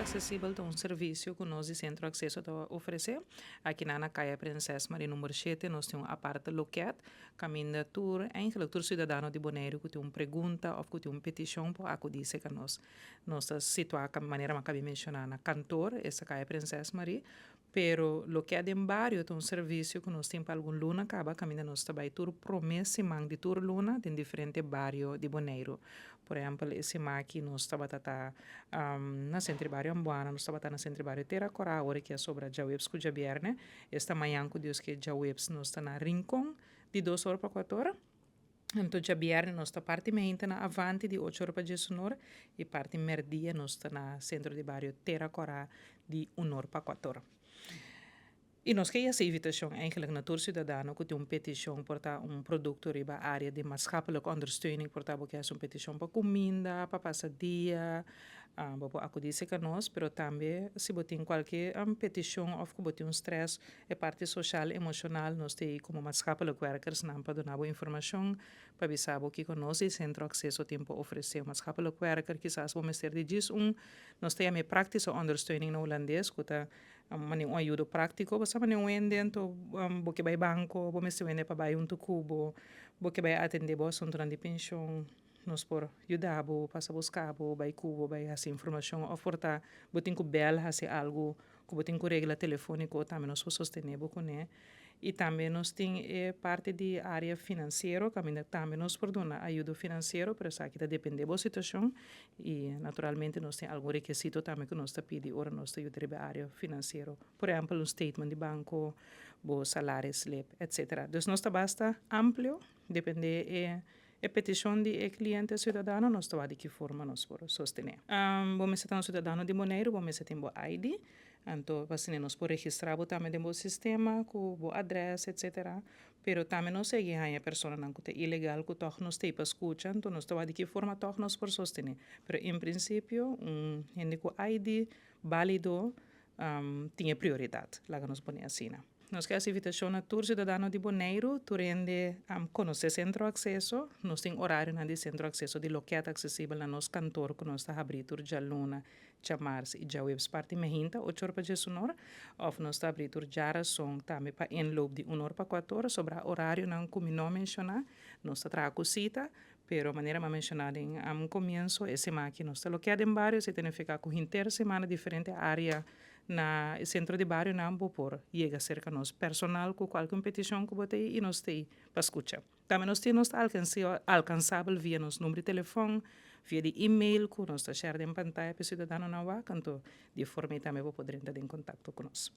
Aksesibel ta un servisio ku nos di Sentro Akseso ta ofresé. Akinan na Kaya Prinses Marie number shete nos tin un aparte loket kaminda tur, eigenlijk tur siudadano di Boneiru ku tin un pregunta òf ku tin un petishon por akudí serka nos. Nos ta situá manera mi a kabi menshoná na kantor, esta Kaya Prinses Marie, Pero loke a den bario ta un servisio ku nos tin pa algun luna kaba kaminda nos ta bai tur promé siman di tur luna den diferente bario di Boneiru. Por ehèmpel e siman aki nos tabata ta na Sentro di Bario Ambuana, nos tabata na Sentro di Bario Tera Kora, awor aki a sobra djaweps ku djabièrnè. Esta mañan ku Dios ke djaweps nos ta na Rincon di dos or pa kuater ora. Anto djabièrnè nos ta parti meinta na Avanti di ocho ora pa diesunor i parti mèrdia nos ta na Sentro di Bario Tera Kòrá di unor pa kuator. I nos ke hasi invitashon eigenlijk na tur siudadano ku tin un petishon por ta un produkto riba área di maatschappelijke ondersteuning, por ta bo ke hasi un petishon pa kuminda, pa pasa dia, bo por akudí serka nos, pero tambe si bo tin kualke petishon òf ku bo tin un strès, E parti social emocional nos ta ei como maatschappelijk werkersnan pa duna bo informacion, pa bisa bo kico nos di Centro Acceso tin pa ofrece. Un maatschappelijk werker kisas bo mester di djis un, nos ta yama e praktische ondersteuning na Hulandes, cu ta mane un ayudo practico. Bo sa mane un hende anto bo ke bay banco, bo mester un hende pa bay hunto cu bo, bo ke bay atende bo asuntonan di pension, nos por yuda bo, pasa busca bo, bay cu bo, bay haci informacion of por ta bo tin cu bel haci algo ku bo tin ku regla telefóniko tambe nos por sostené bo kuné. I tambe nos tin e parti di área finansiero kaminda tambe nos por duna ayudo finansiero, pero esaki ta dependé bo situashon i naturalmente nos tin algun rekesito tambe ku nos ta pidi ora nos ta yuda riba e área finansiero. Por ehèmpel un statement di banko, bo salarisslip, etsetera. Dus nos ta basta amplio, dependé e E petishon di e kliente siudadano nos ta wak di ki forma nos por sostené. Bo mester ta un siudadano di Boneiru, bo mester tin bo ID, anto pa asina nos por registrá bo tambe den bo sistema ku bo adrès etsetera. Pero tambe nos sigui haña personanan ku ta ilegal ku tòg nos ta ei pa skucha, anto nos ta wak di ki forma tòg nos por sostené. Pero en prinsipio un hende ku ID bálido tin e prioridat, laga nos pone asina. Nos ke hasi invitashon na tur siudadano di Boneiru, tur hende konosé Sentro Akseso. Nos tin orarionan di Sentro Akseso di lokèt aksesibel na nos kantor ku nos ta habrí tur djaluna, djamars i djaweps parti mehinta, ocho or pa djesunor, òf nos ta habrí tur djarason tambe pa inloop di un or pa kuator. Sobrá orarionan ku mi no a menshoná, nos ta traha ku sita, pero manera mi a menshoná den komienso, e siman aki nos ta lokèt den bario, esei ta nifiká ku henter semana diferente área Na e sentro di barionan bo por yega serka nos personal ku kualke un petishon ku bo ta ei i nos ta ei pa skucha. Tambe nos tin nos ta alkansabel via nos number di telefòn, via di email ku nos ta share den pantaya pa e siudadanonan wak, anto di e forma ei tambe bo por drenta den kontakto ku nos.